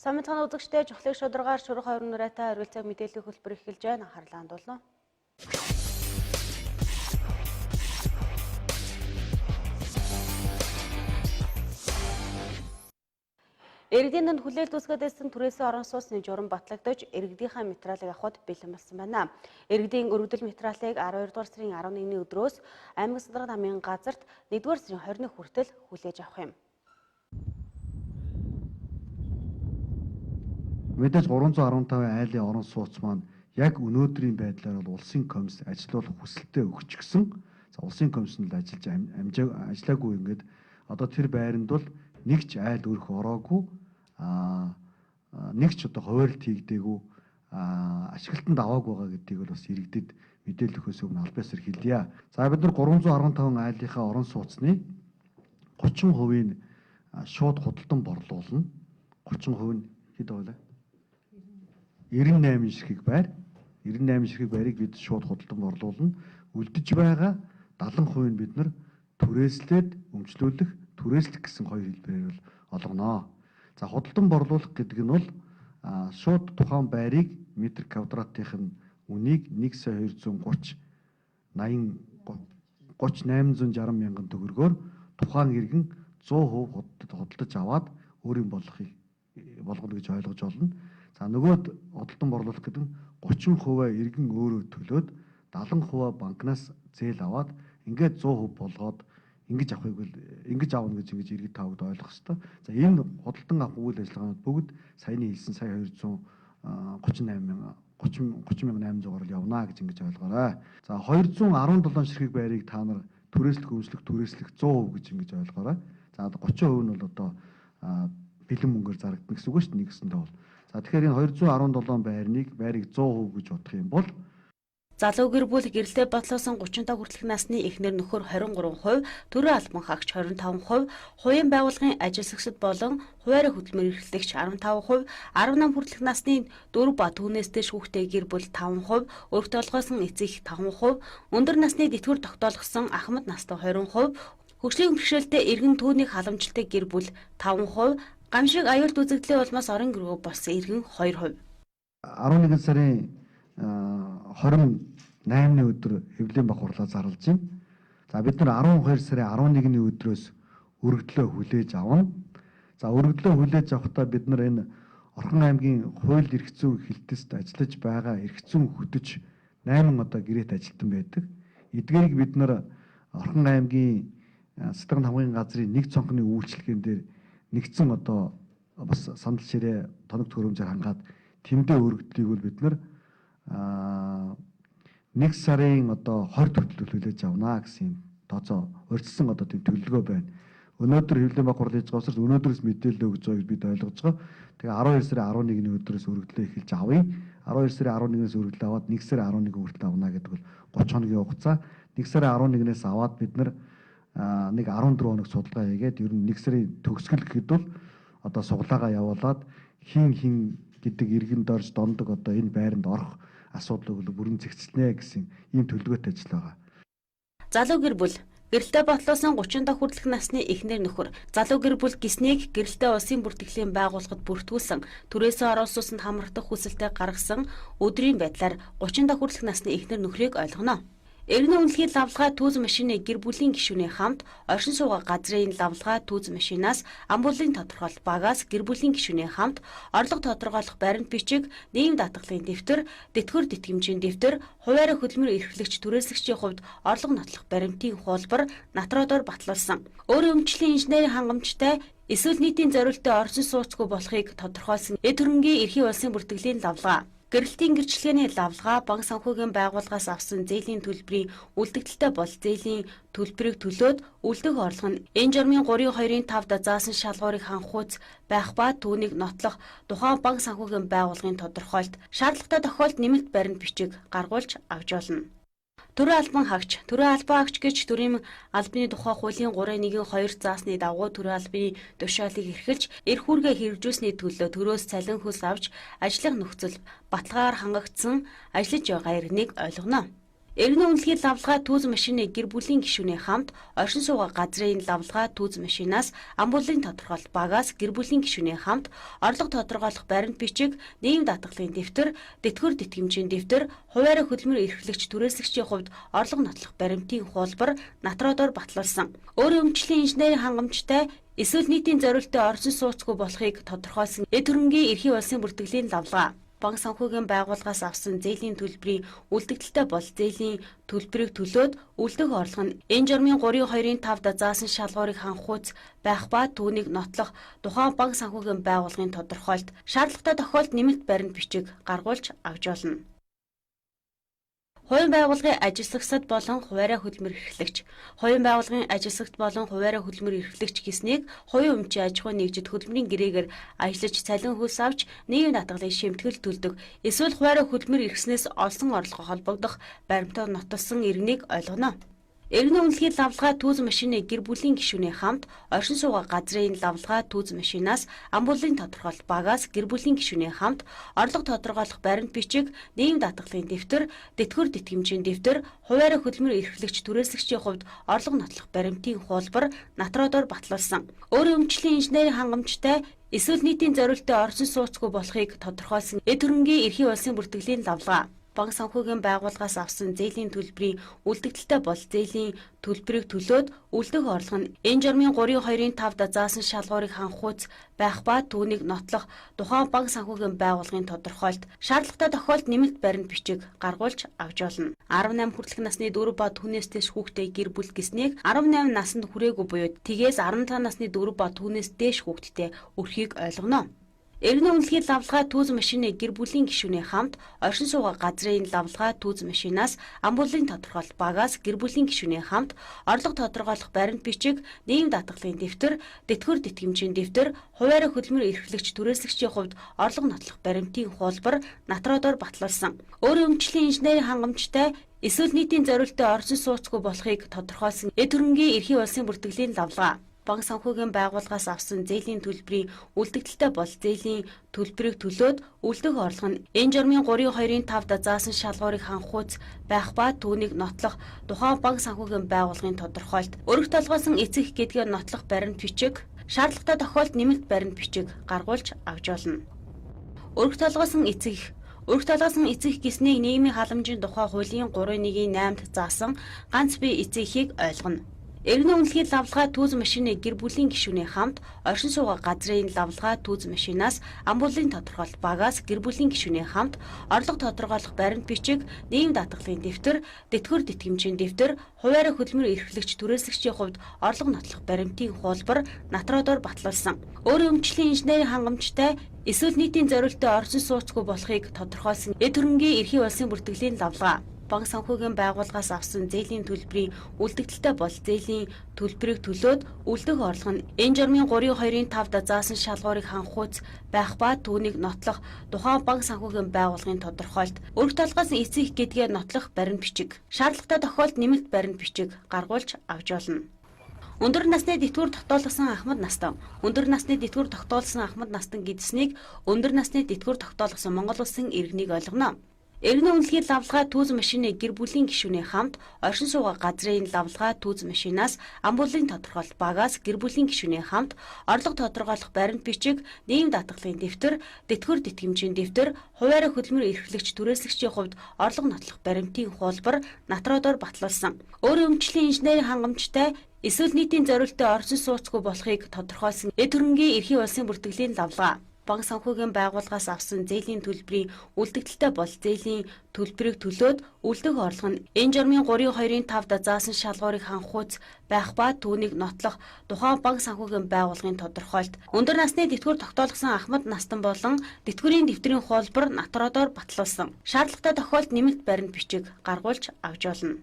Самбатхан үзэгчтэй чухлыг шударгаар шурх 20 нураатай оргил цаг мэдээллийн хөтөлбөр эхэлж байна. Анхаарлаа хандуулна. Иргэдийн дунд хүлээлт үүсгээд байсан түрээсийн орон сууцны журам батлагдаж, иргэдийнхаа материалыг авахд бэлэн болсон байна. Иргэдийн өргөдөл материалыг 12 дугаар сарын 11-ний өдрөөс аймаг судалгаа намын газарт 1 дугаар сарын 20-ны хүртэл хүлээж авах юм. Мэдээж 315 айлын орон сууц маань яг өнөөдрийн байдлаар бол улсын комисс ажилуулах хүсэлтэд өгчихсөн. За улсын комисс нь л ажиллаж амжаагүй ингээд одоо тэр байранд бол нэг ч айл өрх ороогүй, нэг ч одоо хуваарлт хийгдээгүй, ашиглалтанд аваагүй байгаа гэдгийг бол бас иргэдэд мэдээлэл өгөхөөс өмнө аль биесээр хэлье. За бид нар 315 айлынхаа орон сууцны 30%-ийг шууд худалдан борлуулна. 30% нь хэд байлаа? 98 ширхэг байр. 98 ширхэг байрыг бид шууд худалдан борлуулна. Үлдэж байгаа 70% нь бид нар түрээслээд өмчлүүлэх, түрээслэх гэсэн хоёр хэлбэрээр бол олгоно. За худалдан борлуулах гэдэг нь бол шууд тухайн байрыг метр квадратынх нь үнийг 1 сая 230 80 30 860 мянган төгрөгөөр тухайн иргэн 100% худалдаж аваад өөрийн болгохыг болгоно гэж ойлгож болно. За нөгөөд худалдан борлуулах гэдэг нь 30% иргэн өөрөө төлөөд 70% банкнаас зээл аваад ингээд 100% болгоод ингэж авахыг бол ингэж авна гэж ингэж иргэд тавд ойлгох ёстой. За энэ худалдан авах үйл ажиллагаанууд бүгд саяны хэлсэн сая 238 мянга 30 30800 гаруй явна гэж ингэж ойлгоорой. За 217 ширхэг байрыг та нар түрээслэх, өмчлөх, түрээслэх 100% гэж ингэж ойлгоорой. За 30% нь бол одоо бэлэн мөнгөөр зарагдана гэсэн үг шүү дээ нэгсэндээ бол. За тэгэхээр энэ 217 байрыг 100% гэж бодох юм бол залуу гэр бүл гэрэлтэй батлуулсан 35 хүртэлх насны эхнэр нөхөр 23%, төрийн албан хаагч 25%, хувийн байгууллагын ажилсагчид болон хуваарь хөдөлмөр эрхлэгч 15%, 18 хүртэлх насны 4 ба түүнээс дээш хүүхдээ гэр бүл 5%, өрх толгойсон эцэг 5%, өндөр насны тэтгэвэр тогтоолгосон ахмад настай 20%, хөгжлийн бэрхшээлтэй иргэн түүнийг халамжилтай гэр бүл 5%, гамшиг аюулт үзэгдлийн улмаас орон гэргөө болсон иргэн 2%. 11 сарын 28-ны өдөр хэвлэлийн баг хурлаа зарлж байна. За бид нар 12 сарын 11-ний өдрөөс өргөдлөө хүлээж авна. За өргөдлөө хүлээж авахдаа бид нар энэ Орхон аймгийн хууль эрх зүйн хэлтэст ажиллаж байгаа эрх зүйн хөтөч 8 одоо гэрээт ажилтан байдаг. Эдгээрийг бид нар Орхон аймгийн сэтгэн хамгын газрын нэг цонхны үйлчилгээн дээр нэгдсэн одоо бас сандал ширээ тоног төхөөрөмжөөр хангаад тэндээ өргөдлийг бол бид нар 1 сарын одоо 20 хүртэл хүлээж авна гэсэн юм тооцоо урьдчилсан одоо тийм төлөвлөгөө байна. Өнөөдөр хэвлэлийн баг хурал хийж байгаа учраас өнөөдрөөс мэдээлэл өгж байгааг бид ойлгож байгаа. Тэгээ 12 сарын 11-ний өдрөөс өргөдлөө эхэлж авъя. 12 сарын 11-ээс өргөдлөө аваад 1 сарын 11 хүртэл авна гэдэг бол 30 хоногийн хугацаа. 1 сарын 11-ээс аваад бид нар нэг 14 хоног судалгаа хийгээд ер нь 1 сарын төгсгөл гэхэд бол одоо суглаагаа явуулаад хин хин гэдэг иргэн дорж дондог одоо энэ байранд орох асуудлыг бүрэн зэгцлэнэ гэсэн ийм төлөвлөгөөтэй ажил байгаа. Залуу гэр бүл гэрэлтэй батлуулсан 37 хүртэлх насны эхнэр нөхөр залуу гэр бүл гиснийг гэрэлтэй улсын бүртгэлийн байгууллагад бүртгүүлсэн түрээсээ орон сууцнд хамрагдах хүсэлтэд гаргасан өдрийн байдлаар 37 хүртэлх насны эхнэр нөхрийг ойлгоно. Иргэний үнэлгийн лавлгаа түүз машины гэр бүлийн гишүүний хамт оршин суугаа газрын лавлгаа түүз машинаас амбулын тодорхойлолт багаас гэр бүлийн гишүүний хамт орлого тодорхойлох баримт бичиг, нийгэм даатгалын дэвтэр, тэтгэвэр тэтгэмжийн дэвтэр, хуваарь хөдөлмөр эрхлэгч түрээслэгчийн хувьд орлого нотлох баримтын хуулбар натруудаар батлуулсан. Өөрийн өмчлийн инженерийн хангамжтай эсвэл нийтийн зориултын оршин сууцгүй болохыг тодорхойлсон эд хөрөнгийн эрхийн улсын бүртгэлийн лавлгаа. Гэрэлтийн гэрчлэгээний лавлгаа банк санхүүгийн байгууллагаас авсан зээлийн төлбөрийн үлдэгдэлтэй бол зээлийн төлбөрийг төлөөд үлдэх орлого нь энэ журмын 3-2-ын 5-д заасан шалгуурыг хангах байх ба түүнийг нотлох тухайн банк санхүүгийн байгууллагын тодорхойлт шаардлагатай тохиолдолд нэмэлт баримт бичиг гаргуулж авч болно. Төрийн албан хаагч. Төрийн албан хаагч гэж төрийн албаны тухай хуулийн 3.1-2 заасны дагуу төрийн албаны тушаалыг эрхэлж, эрх үүргээ хэрэгжүүлсэний төлөө төрөөс цалин хөлс авч ажиллах нөхцөл баталгаар хангагдсан ажиллаж байгаа иргэнийг ойлгоно. Иргэний үнэлгийн лавлгаа түүз машины гэр бүлийн гишүүний хамт оршин суугаа газрын лавлгаа түүз машинаас амбулын тодорхойлолт багаас гэр бүлийн гишүүний хамт орлого тодорхойлох баримт бичиг, нийгэм даатгалын дэвтэр, тэтгэвэр тэтгэмжийн дэвтэр, хуваарь хөдөлмөр эрхлэгч түрээслэгчийн хувьд орлого нотлох баримтын хуулбар натродоор батлуулсан. Өөрийн өмчлийн инженерийн хангамжтай эсвэл нийтийн зориултын оршин сууцгүй болохыг тодорхойлсон эд хөрөнгийн эрхийн улсын бүртгэлийн лавлгаа. Банк санхүүгийн байгууллагаас авсан зээлийн төлбөрийн үлдэгдэлтэй бол зээлийн төлбөрийг төлөөд үлдэх орлого нь энэ журмын 3-2-ын 5-д заасан шалгуурыг хангах байх ба түүнийг нотлох тухайн банк санхүүгийн байгууллагын тодорхойлт шаардлагатай тохиолдолд нэмэлт баримт бичиг гаргуулж авч болно. Хувийн байгууллагын ажилсагсад болон хуваарь хөдөлмөр эрхлэгч. Хувийн байгууллагын ажилсагт болон хуваарь хөдөлмөр эрхлэгч гэснийг хувийн өмчийн аж ахуйн нэгжид хөдөлмөрийн гэрээгээр ажиллаж цалин хөлс авч нийгмийн даатгалын шимтгэл төлдөг эсвэл хуваарь хөдөлмөр эрхлснээс олсон орлогоо холбогдох баримтаар нотолсон иргэнийг ойлгоно. Иргэний үнэлгийн лавлгаа түүз машины гэр бүлийн гишүүний хамт оршин суугаа газрын лавлгаа түүз машинаас амбулын тодорхойлолт багаас гэр бүлийн гишүүний хамт орлого тодорхойлох баримт бичиг, нийгэм даатгалын дэвтэр, тэтгэвэр тэтгэмжийн дэвтэр, хуваарь хөдөлмөр эрхлэгч түрээслэгчийн хувьд орлого нотлох баримтын хуулбар натродоор батлуулсан. Өөрийн өмчлийн инженерийн хангамжтай эсвэл нийтийн зориултын оршин сууцгүй болохыг тодорхойлсон эд хөрөнгийн эрхийн улсын бүртгэлийн лавлгаа. Банк санхүүгийн байгууллагаас авсан зээлийн төлбөрийн үлдэгдэлтэй бол зээлийн төлбөрийг төлөөд үлдэх орлого нь энэ журмын 3-2-ын 5-д заасан шалгуурыг хангах байх ба түүнийг нотлох тухайн банк санхүүгийн байгууллагын тодорхойлт шаардлагатай тохиолдолд нэмэлт баримт бичиг гаргуулж авч болно. 18 хүртэлх насны 4 ба түүнээс дээш хүүхдээ гэр бүл гэснийг 18 наснд хүрээгүй буюу тэгээс 15 насны 4 ба түүнээс дээш хүүхэдтэй өрхийг ойлгоно. Иргэний үнэлгийн лавлгаа түүз машины гэр бүлийн гишүүний хамт оршин суугаа газрын лавлгаа түүз машинаас амбулын тодорхойлолт багаас гэр бүлийн гишүүний хамт орлого тодорхойлох баримт бичиг, нийгэм даатгалын дэвтэр, тэтгэвэр тэтгэмжийн дэвтэр, хуваарь хөдөлмөр эрхлэгч түрээслэгчийн хувьд орлого нотлох баримтын хуулбар натродоор батлуулсан. Өөрийн өмчлийн инженерийн хангамжтай эсвэл нийтийн зориултын оршин сууцгүй болохыг тодорхойлсон эд хөрөнгийн эрхийн улсын бүртгэлийн лавлгаа. Банк санхүүгийн байгууллагаас авсан зээлийн төлбөрийн үлдэгдэлтэй бол зээлийн төлбөрийг төлөөд үлдэх орлого нь энэ журмын 3-2-ын 5-д заасан шалгуурыг хангах байх ба түүнийг нотлох тухайн банк санхүүгийн байгууллагын тодорхойлт өргөх толгойсон эцэг их гэдгээр нотлох баримт бичиг, шаардлагатай тохиолдолд нэмэлт баримт бичиг гаргуулж авч болно. Өргөх толгойсон эцэг их. Өргөх толгойсон эцэг их гэснийг нийгмийн халамжийн тухай хуулийн 3-1-ийн 8-д заасан ганц бие эцэг эхийг ойлгоно. Иргэний үнэлгийн лавлгаа түүз машины гэр бүлийн гишүүний хамт оршин суугаа газрын лавлгаа түүз машинаас амбулын тодорхойлолт багаас гэр бүлийн гишүүний хамт орлого тодорхойлох баримт бичиг, нийгэм даатгалын дэвтэр, тэтгэвэр тэтгэмжийн дэвтэр, хуваарь хөдөлмөр эрхлэгч түрээслэгчийн хувьд орлого нотлох баримтын хуулбар натродоор батлуулсан. Өөрийн өмчлийн инженерийн хангамжтай эсвэл нийтийн зориултын оршин сууцгүй болохыг тодорхойлсон эд хөрөнгийн эрхийн улсын бүртгэлийн лавлгаа. Банк санхүүгийн байгууллагаас авсан зээлийн төлбөрийн үлдэгдэлтэй бол зээлийн төлбөрийг төлөөд үлдэх орлого нь энэ журмын 3-2-ын 5-д заасан шалгуурыг хангах байх ба түүнийг нотлох тухайн банк санхүүгийн байгууллагын тодорхойлт өргөх толгойсон эцэг их гэдгээр нотлох баримт бичиг, шаардлагатай тохиолдолд нэмэлт баримт бичиг гаргуулж авч болно. Өндөр насны тэтгэвэр тогтоолгосон ахмад настан. Өндөр насны тэтгэвэр тогтоолсон ахмад настан гэдснийг өндөр насны тэтгэвэр тогтоолгосон Монгол улсын иргэнийг ойлгоно. Иргэний үнэлгийн лавлгаа түүз машины гэр бүлийн гишүүний хамт оршин суугаа газрын лавлгаа түүз машинаас амбулын тодорхойлолт багаас гэр бүлийн гишүүний хамт орлого тодорхойлох баримт бичиг, нийгэм даатгалын дэвтэр, тэтгэвэр тэтгэмжийн дэвтэр, хуваарь хөдөлмөр эрхлэгч түрээслэгчийн хувьд орлого нотлох баримтын хуулбар натродоор батлуулсан. Өөрийн өмчлийн инженерийн хангамжтай эсвэл нийтийн зориултын оршин сууцгүй болохыг тодорхойлсон эд хөрөнгийн эрхийн улсын бүртгэлийн лавлгаа. Банк санхүүгийн байгууллагаас авсан зээлийн төлбөрийн үлдэгдэлтэй бол зээлийн төлбөрийг төлөөд үлдэх орлого нь энэ журмын 3-2-ын 5-д заасан шалгуурыг хангах байх ба түүнийг нотлох тухайн банк санхүүгийн байгууллагын тодорхойлт өндөр насны тэтгэвэр тогтоолгосон ахмад настан болон тэтгэврийн дэвтрийн хуулбар натродоор батлуулсан. Шаардлагатай тохиолдолд нэмэлт баримт бичиг гаргуулж авч болно.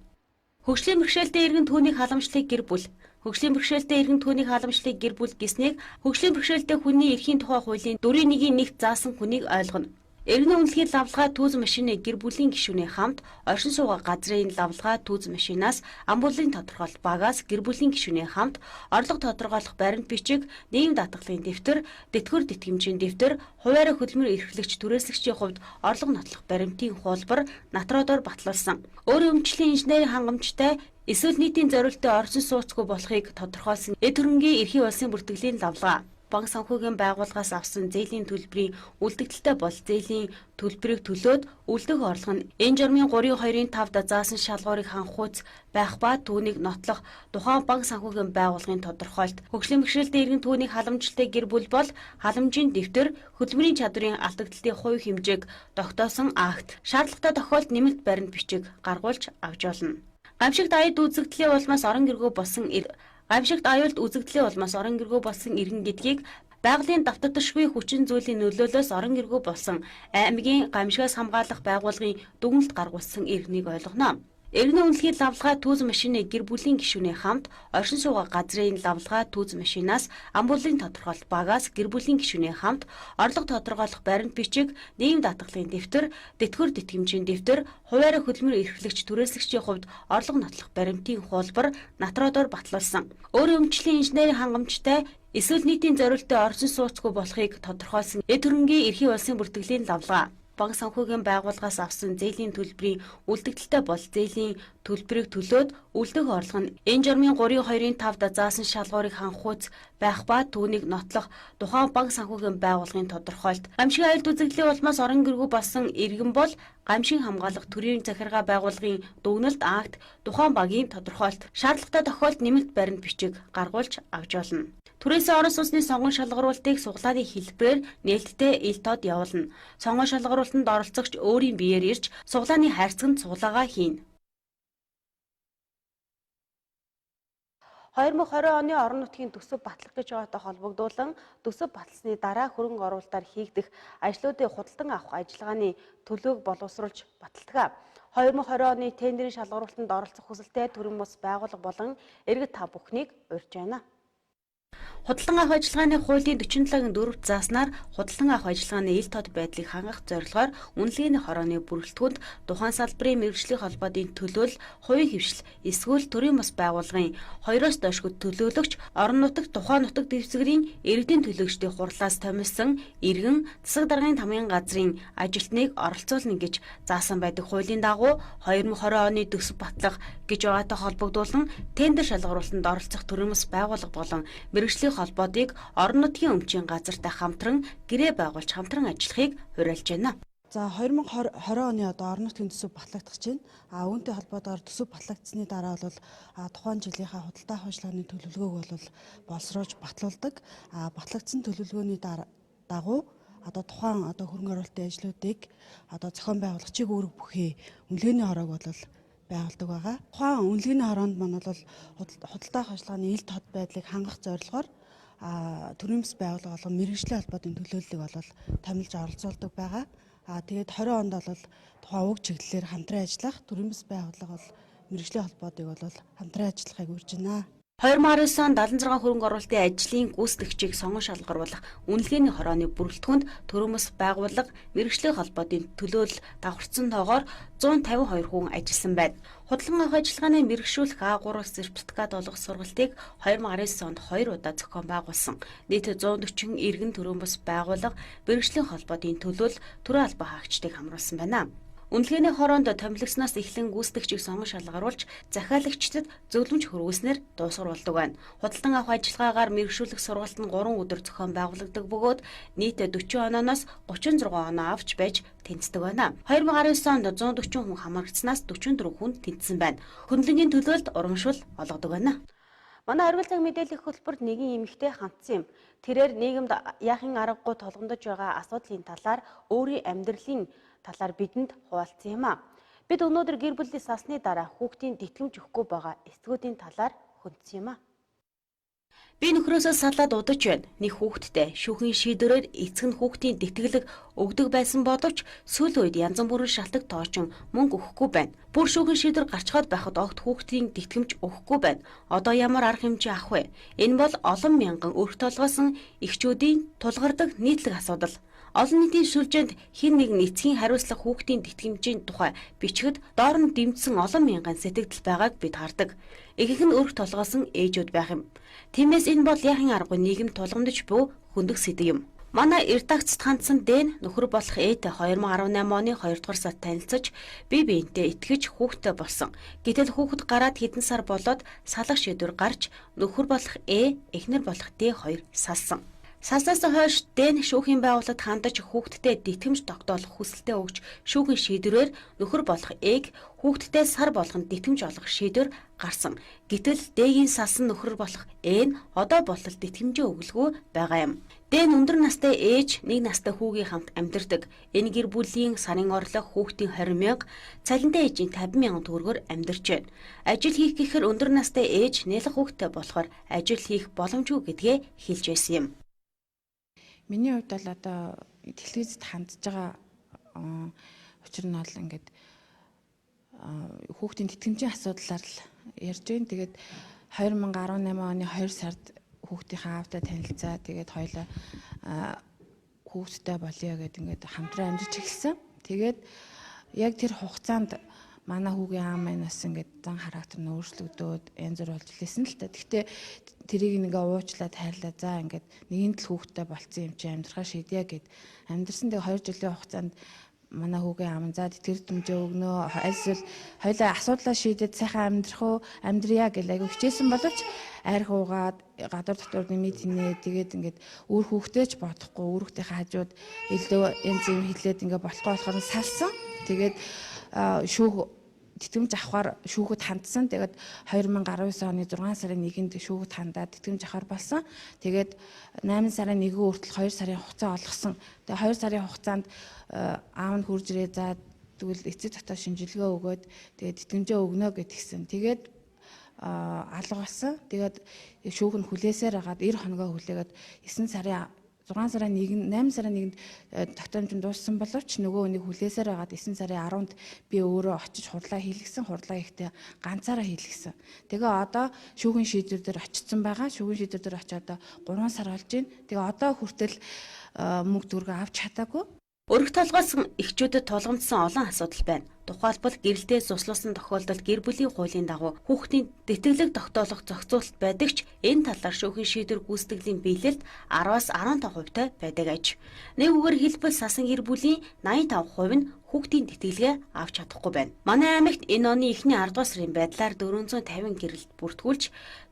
Хөгжлийн бэрхшээлтэй иргэн түүнийг халамжлалыг гэр бүл. Хөгжлийн бэрхшээлтэй иргэн түүнийг халамжлалыг гэр бүл гэснийг хөгжлийн бэрхшээлтэй хүний эрхийн тухай хуулийн 4-1-ийн 1-т заасан хүнийг ойлгоно. Иргэний үнэлгээний лавлгаа түүз машины гэр бүлийн гишүүний хамт оршин суугаа газрын лавлгаа түүз машинаас амбулын тодорхойлолт багаас гэр бүлийн гишүүний хамт орлого тодорхойлох баримт бичиг, нийгэм даатгалын дэвтэр, тэтгэвэр тэтгэмжийн дэвтэр, хувиараа хөдөлмөр эрхлэгч түрээслэгчийн хувьд орлого нотлох баримтын хуулбар натродоор батлуулсан. Өөрийн өмчлийн инженерийн хангамжтай эсвэл нийтийн зориултын оршин сууцгүй болохыг тодорхойлсон эд хөрөнгийн эрхийн улсын бүртгэлийн лавлгаа. Банк санхүүгийн байгууллагаас авсан зээлийн төлбөрийн үлдэгдэлтэй бол зээлийн төлбөрийг төлөөд үлдэх орлого нь энэ журмын 3-2-ын 5-д заасан шалгуурыг хангах байх ба түүнийг нотлох тухайн банк санхүүгийн байгууллагын тодорхойлт. Хөгжлийн бэрхшээлтэй иргэн түүнийг халамжлалтай гэр бүл бол халамжийн дэвтэр, хөдөлмөрийн чадварын алдагдлын хувь хэмжээг тогтоосон акт. Шаардлагатай тохиолдолд нэмэлт баримт бичиг гаргуулж авч болно. Гамшигт аюулт үзэгдлийн улмаас орон гэргүй болсон Гамшигт аюулт үзэгдлийн улмаас орон гэргүй болсон иргэн гэдгийг байгалийн давтагдашгүй хүчин зүйлийн нөлөөлөөс орон гэргүй болсон аймгийн гамшигаас хамгаалах байгууллагын дүгнэлт гаргуулсан иргэнийг ойлгоно. Иргэний үнэлгээний лавлгаа түүз машины гэр бүлийн гишүүний хамт оршин суугаа газрын лавлгаа түүз машинаас амбулын тодорхойлолт багаас гэр бүлийн гишүүний хамт орлого тодорхойлох баримт бичиг, нийгэм даатгалын дэвтэр, тэтгэвэр тэтгэмжийн дэвтэр, хувиараа хөдөлмөр эрхлэгч түрээслэгчийн хувьд орлого нотлох баримтын хуулбар натродоор батлуулсан. Өөрийн өмчлийн инженерийн хангамжтай эсвэл нийтийн зориултын оршин сууцгүй болохыг тодорхойлсон эд хөрөнгийн эрхийн улсын бүртгэлийн лавлгаа. Банк санхүүгийн байгууллагаас авсан зээлийн төлбөрийн үлдэгдэлтэй бол зээлийн төлбөрийг төлөөд үлдэх орлого нь энэ журмын 3-2-ын 5-д заасан шалгуурыг хангах байх ба түүнийг нотлох тухайн банк санхүүгийн байгууллагын тодорхойлт. Гамшигын аюулт үзэгдлийн улмаас орон гэргүй болсон иргэн бол гамшиг хамгаалах төрийн захиргаа байгууллагын дүгнэлт акт тухайн багийн тодорхойлт. Шаардлагатай тохиолдолд нэмэлт баримт бичиг гаргуулж авч болно. Түрээсийн орон сууцны сонгон шалгаруултыг суглааны хэлбэрээр нээлттэй ил тод явуулна. Сонгон шалгаруултанд оролцогч өөрийн биеэр ирж суглааны хайрцагт суглаагаа хийнэ. 2020 оны орон нутгийн төсөв батлах гэж байгаатай холбогдуулан төсөв баталсны дараа хөрөнгө оруулалтаар хийгдэх ажлуудыг худалдан авах ажиллагааны төлөөг боловсруулж баталдаг. 2020 оны тендерийн шалгаруултанд оролцох хүсэлтэй төрийн бус байгууллага болон иргэд та бүхнийг урьж байна. Худалдан авах ажиллагааны хуулийн 47-гийн 4-р зааснаар худалдан авах ажиллагааны ил тод байдлыг хангах зорилгоор үнэлгээний хорооны бүрэлдэхүүнд тухайн салбарын мэргэжлийн холбоодын төлөөлөл, хувийн хэвшил эсвэл төрийн бус байгууллагын 2-оос дойшгүй төлөөлөгч орон нутагт тухайн нутаг дэвсгэрийн иргэдийн төлөөлөгчдийн хурлаас томилсон иргэн засаг даргын тамгын газрын ажилтныг оролцуулна гэж заасан байдаг. Хуулийн дагуу 2020 оны төсөв батлах гэж байгаатай холбогдуулан тендер шалгаруултанд оролцох төрийн бус байгууллага болон мэргэжлийн холбоодыг орон нутгийн өмчийн газартай хамтран гэрээ байгуулж хамтран ажиллахыг хуриалж байна. За 2020 оны одоо орон нутгийн төсөв батлагдах чинь. Үүнтэй холбоотойгоор төсөв батлагдсаны дараа бол тухайн жилийнхаа худалдаа авах ажиллагааны төлөвлөгөөг бол боловсруулж батлуулдаг. Батлагдсан төлөвлөгөөний дагуу одоо тухайн одоо хөрөнгө оруулалтын ажлуудыг одоо зохион байгуулах чиг үүрэг бүхий үнэлгээний хороог бол байгуулдаг байгаа. Тухайн үнэлгээний хороонд маань бол худалдаа авах ажиллагааны ил тод байдлыг хангах зорилгоор төрийн бас байгууллага болон мэргэжлийн холбоодын төлөөллийг бол томилж оролцуулдаг байгаа. Тэгээд 20 онд бол тухайн уг чиглэлээр хамтран ажиллах төрийн бас байгууллага бол мэргэжлийн холбоодыг бол хамтран ажиллахыг урьж байна. 2019 он 76 хөрөнгө оруулалтын ажлын гүйцэтгэгчийг сонгон шалгаруулах үнэлгээний хорооны бүрэлдэхүүнд төрийн бас байгууллага мэргэжлийн холбоодын төлөөлөл давхарцсан тоогоор 152 хүн ажилласан байна. Худалдан авах ажиллагааны мэргэшүүлэх А3 сертификат олгох сургалтыг 2019 онд 2 удаа зохион байгуулсан. Нийт 140 иргэн төрийн бас байгууллага мэргэжлийн холбоодын төлөөлөл төрийн албан хаагчдыг хамруулсан байна. Үнэлгээний хороонд томилогсноос эхлэн гүйцэтгэгчийг сонгон шалгаруулж захиалагчдад зөвлөмж хөрвүүлснээр дуусгар болдог байна. Худалдан авах ажиллагаагаар мэргэшүүлэх сургалт нь 3 өдөр зохион байгуулагддаг бөгөөд нийт 40 онооноос 36 оноо авч байж тэнцдэг байна. 2019 онд 140 хүн хамрагдсанаас 44 хүн тэнцсэн байна. Хөндлөнгийн төлөөлөлд урамшуул олгодог байна. Манай оргил цаг мэдээллийн хөтөлбөрт нэгэн эмэгтэй хандсан юм. Тэрээр нийгэмд яахын аргагүй толгомдож байгаа асуудлын талаар өөрийн амьдралын талаар бидэнд хуваалцсан юм а. Бид өнөөдөр гэр бүлийн сасны дараа хүүхдийн тэтгэмж өгөхгүй байгаа эцгүүдийн талаар хөндсөн юм а. Би нөхрөөсөө салаад удаж байна. Нэг хүүхэдтэй шүүхийн шийдвэрээр эцэг нь хүүхдийн тэтгэлэг өгдөг байсан боловч сүүлийн үед янз бүрийн шалтгаан тоочин мөнгө өгөхгүй байна. Бүр шүүхийн шийдвэр гарчхаад байхад огт хүүхдийн тэтгэмж өгөхгүй байна. Одоо ямар арга хэмжээ авах вэ? Энэ бол олон мянган өрх толгойсон эхчүүдийн тулгардаг нийтлэг асуудал. Олон нийтийн сүлжээнд хэн нэгэн эцгийн хариуцлага хүүхдийн тэтгэмжийн тухай бичихэд доор нь дэмжсэн олон мянган сэтгэгдэл байгааг бид хардаг. Ихэнх нь өрх толгоосон ээжүүд байх юм. Тиймээс энэ бол яахын аргагүй нийгэмд тулгамдж буй хөндөх сэдэв юм. Манай редакцид хандсан Дэн нөхөр болох Эд 2018 оны 2 дугаар сард танилцаж бие биентэй итгэж хүүхэдтэй болсон. Гэтэл хүүхэд гараад хэдэн сар болоод салах шийдвэр гарч нөхөр болох Э, эхнэр болох Д хоёр салсан. Салснаас хойш Дэн шүүхийн байгууллагад хандаж хүүхэдтэй тэтгэмж тогтоолох хүсэлтээ өгч шүүхийн шийдвэрээр нөхөр болох Э-г хүүхэдтэй сар болгонд тэтгэмж олгох шийдвэр гарсан. Гэтэл Д-гийн салсан нөхөр болох Э нь одоо болтол тэтгэмжээ өгөлгүй байгаа юм. Дэн өндөр настай ээж нэг настай хүүгийн хамт амьдардаг. Энэ гэр бүлийн сарын орлого хүүхдийн 20 мянга, цалинтай ээжийн 50 мянган төгрөгөөр амьдарч байна. Ажил хийх гэхээр өндөр настай ээж нялх хүүхэдтэй болохоор ажил хийх боломжгүй гэдгээ хэлж байсан юм. Миний хувьд бол одоо телевизэд хандж байгаа учир нь бол ингээд хүүхдийн тэтгэмжийн асуудлаар л ярьж байна. Тэгээд 2018 оны 2 сард хүүхдийнхээ аавтай танилцаа. Тэгээд хоёулаа хүүхдтэй болъё гэд ингээд хамтран амьдарч эхэлсэн. Тэгээд яг тэр хугацаанд манай хүүгийн аав маань бас ингээд зан характер нь өөрчлөгдөөд янз бүр болж лээсэн л та. Гэхдээ тэрийг ингээ уучлаад хайрлаа. За ингээд нэгэн л хүүхдтэй болцсон юм чи амьдрахаа шийдье гэд амьдарсан. Тэгээ 2 жилийн хугацаанд манай хүүгийн аав за тэтгэр дэмжээ өгнөө. Альсвал хоёлаа асуудлаа шийдээд сайхан амьдрах уу амьдрья гэл айгу хичээсэн боловч арх уугаад гадуур дотор нэмий тэнэ тэгээд ингээд үр хүүхдээ ч бодохгүй үр хүүхдийнхээ хажууд илүү янз юм хэлээд ингээ болохгүй болохоор салсан. Тэгээд шүүх тэтгэмж авахар шүүхэд хандсан. Тэгээд 2019 оны 6 сарын 1-нд шүүхэд хандаад тэтгэмж авахар болсон. Тэгээд 8 сарын 1 хүртэл 2 сарын хугацаа олгосон. Тэгээд 2 сарын хугацаанд аав нь хурж ирээ за тэгвэл эцэг дотоо шинжилгээ өгөөд тэгээд тэтгэмжээ өгнө гэдгсэн. Тэгээд алга болсон. Тэгээд шүүх нь хүлээсээр хагаад 90 хоногоо хүлээгээд 9 сарын 6 сарын 1 8 сарын 1-нд тогтоомж нь дууссан боловч нөгөө нэг хүлээсээр байгаад 9 сарын 10-нд би өөрөө очиж хурлаа хийлгэсэн. Хурлаа хийхдээ ганцаараа хийлгэсэн. Тэгээ одоо шүүхийн шийдвэр дээр очсон байгаа. Шүүхийн шийдвэр дээр очиод 3 сар болж байна. Тэгээ одоо хүртэл мөнгө төгрөгөө авч чадаагүй. Өрх толгойсон эхчүүдэд тулгамдсан олон асуудал байна. Тухайлбал гэрэлтэй цуслуулсан тохиолдолд гэр бүлийн хуулийн дагуу хүүхдийн тэтгэлэг тогтоолох зохицуулалт байдаг ч энэ талаар шүүхийн шийдвэр гүйцэтгэлийн биелэлд 10-аас 15% та байдаг аж. Нэг үгээр хэлбэл сасан гэр бүлийн 85% нь хүүхдийн тэтгэлгээ авч чадахгүй байна. Манай аймагт энэ оны эхний 10 дугаар сарын байдлаар 450 гэрэлд бүртгүүлж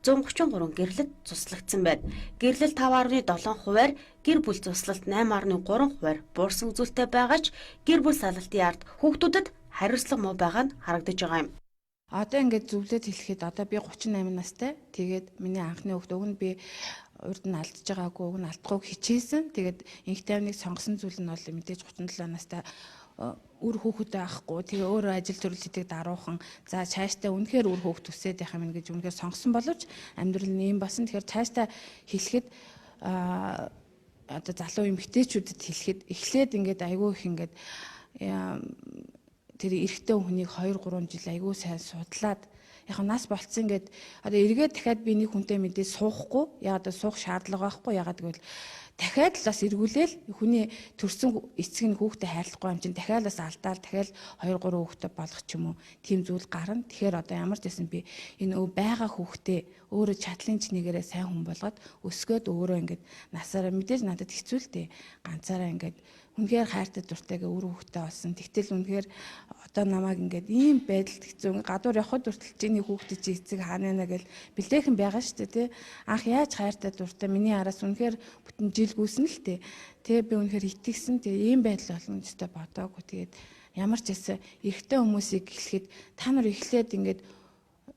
133 гэрлэлт цуслагдсан байна. Гэрлэл 5.7%-аар гэр бүл цуслалт 8.3%-аар буурсан үзүүлэлттэй байгаа ч гэр бүл салалтын ард хүүхдүүдэд хариуцлага муу байгаа нь харагдаж байгаа юм. Одоо ингээд зөвлөд хэлэхэд одоо би 38 настай. Тэгээд миний анхны хүүхд уг нь би урд нь алдж байгаагүй, уг нь алдахгүй хичээсэн. Тэгээд инх тайвныг сонгосон зүйл нь бол мэдээж 37 настай үр хүүхэдтэй авахгүй. Тэгээ өөрөө ажил төрөл хийдэг даруухан. За цаашдаа үнэхээр үр хүүхд төсөөд явах юм гэж үнэхээр сонгосон боловч амьдрал нь ийм болсон. Тэгэхээр цаашдаа хэлэхэд одоо залуу эмэгтэйчүүдэд хэлэхэд эхлээд ингээд айгүй их ингээд тэр эрэгтэй хүнийг 2 3 жил айгүй сайн судлаад яг нас болцсон ингээд одоо эргээд дахиад би нэг хүнтэй мэдээ суухгүй ягаад суух шаардлага байхгүй ягаад гэвэл дахиад л бас эргүүлээл хүний төрсэн эцэг нь хүүхдээ хайрлахгүй юм чинь дахиад бас алдаал дахиад 2 3 хүүхдээ болгох ч юм уу тийм зүйл гарна. Тэгэхээр одоо ямар ч байсан би энэ байгаа хүүхдээ өөрөө чадлын чинийгээрээ сайн хүн болгоод өсгөөд өөрөө ингээд насаараа мэдээж надад хэцүү л дээ. Ганцаараа ингээд үнэхээр хайртай дуртайгаа үр хүүхдээ олсон. Тэгтэл үнэхээр одоо намайг ингээд ийм байдалд хэцүү гадуур явхад хүртэл чиний хүүхдээ чи эцэг хаана нэ гэл бэлдээхэн байгаа шүү дээ тий. Анх яаж хайртай дуртай миний араас үнэхээр бүтэн жил гүйсэн л тий. Тэ би үнэхээр итгэсэн. Тэгээ ийм байдал болно гэж тэ бодоагүй. Тэгээд ямар ч байсан эрэгтэй хүмүүсийг хэлэхэд та нар эхлээд ингээд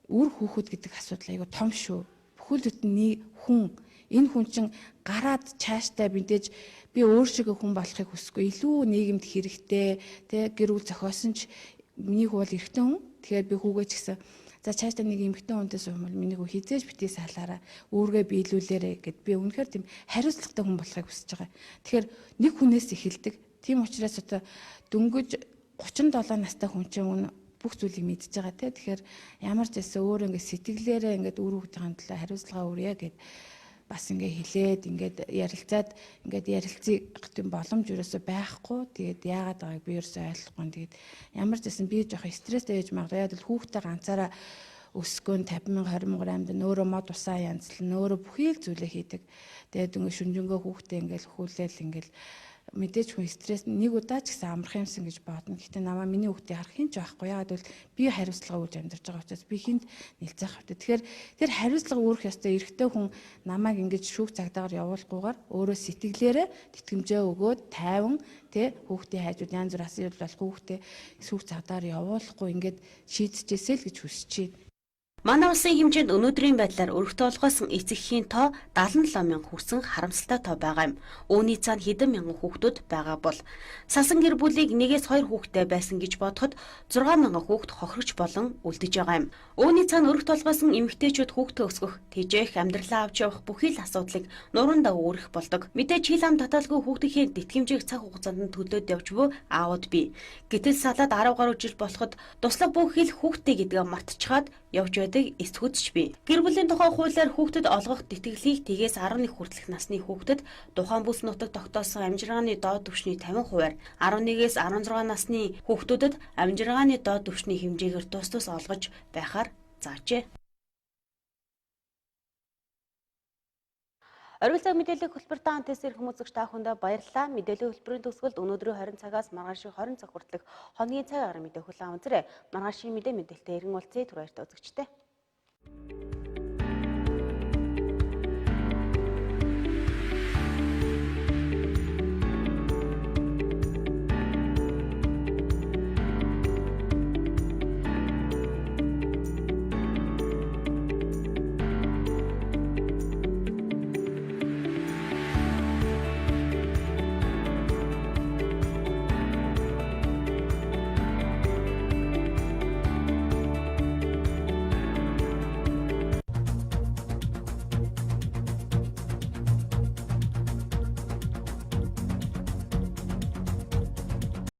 үр хүүхэд гэдэг асуудал айгүй том шүү. Бүхэл бүтэн хүн энэ хүн чинь гараад чааштай мэдээж би өөр шиг хүн болохыг хүсэхгүй. Илүү нийгэмд хэрэгтэй тэ гэр бүл зохиосон ч миний хүү бол эрэгтэй хүн. Тэгэхээр би хүүгээ ч гэсэн за чааштай нэг эмэгтэй хүнтэй суумал миний хүү хизээж битгий салаараа үүргээ биелүүлээрэ гэд би үнэхээр тийм хариуцлагатай хүн болохыг хүсэж байгаа. Тэгэхээр нэг хүнээс эхэлдэг. Тийм учраас одоо дөнгөж 37 настай хүн чинь үн бүх зүйлийг мэдж байгаа те. Тэгэхээр ямар ч байсан өөрөө ингээд сэтгэлээрээ ингээд үр хүүхдийн төлөө хариуцлага үүрье гэд бас ингээ хилээд ингээд ярилцаад ингээд ярилцах тийм боломж ерөөсөө байхгүй. Тэгээд яагаад байгааг би ерөөсөө ойлгохгүй. Тэгээд ямар ч байсан би жоох стресстэй байж магадгүй. Яг л хүүхдээ ганцаараа өсгөн 50 мянга 20 мянгаар амьд өөрөө мод усаа янзлан өөрөө бүхий л зүйлээ хийдэг. Тэгээд ингээ шүнжэнгөө хүүхдээ ингээл хүүлээл ингээл мэдээж хүн стресс нэг удаа ч гэсэн амрах юмсан гэж бодно. Гэхдээ намаа миний хүүхдээ харах хин ч байхгүй. Яагаад гэвэл би хариуцлага үүрж амьдарч байгаа учраас би хинт нилцэх хэрэгтэй. Тэгэхээр тэр хариуцлага үүрэх ёстой эрэгтэй хүн намайг ингэж шүүх цагдаагаар явуулахгүйгээр өөрөө сэтгэлээрээ тэтгэмжээ өгөөд тайван тэ хүүхдийн хайжууд янз бүр асан явдал болох хүүхдээ шүүх цагдаагаар явуулахгүй ингээд шийдчихээсэй л гэж хүсэж байна. Манай улсын хэмжээнд өнөөдрийн байдлаар өргөтөө олгоосон эцэг эхийн тоо 77 мянга хүрсэн харамсалтай тоо байгаа юм. Үүний цаана хэдэн мянган хүүхдүүд байгаа бол сасан гэр бүлийг 1-2 хүүхэдтэй байсан гэж бодоход 6 мянган хүүхэд хохирогч болон үлдэж байгаа юм. Үүний цаана өргөт олгоосон эмэгтэйчүүд хүүхдээ өсгөх, тэжээх, амьдралаа авч явах бүхий л асуудлыг нуурандаа үүрэх болдог. Мэдээж хил ам татаалгүй хүүхдийнхээ тэтгэмжийг цаг хугацаанд нь төлөөд явж буй аауд бий. Гэтэл салаад 10 гаруй жил болоход туслах бүх хил хүүхдээ гэдгээ мартчихад явж байдаг эцгүүд ч бий. Гэр бүлийн тухай хуулиар хүүхдэд олгох тэтгэлгийг тэгээс 11 хүртэлх насны хүүхдэд тухайн бүс нутаг тогтоосон амжиргааны доод түвшний 50%-аар, 11-ээс 16 насны хүүхдүүдэд амжиргааны доод түвшний хэмжээгээр тус тус олгож байхаар заажээ. Оргил цаг мэдээллийн хөтөлбөрт антес ирэх хүмүүзэгч та бүхэндээ баярлалаа. Мэдээллийн хөтөлбөрийн төгсгөлд өнөөдрийн 20 цагаас маргааш 20 цаг хүртэлх хоногийн цаг агаар мэдээ хүлээн аваарай. Маргаашийн мэдээ мэдээлэлтэй иргэн уулзъя. Түр баяртай үзэгчтэй.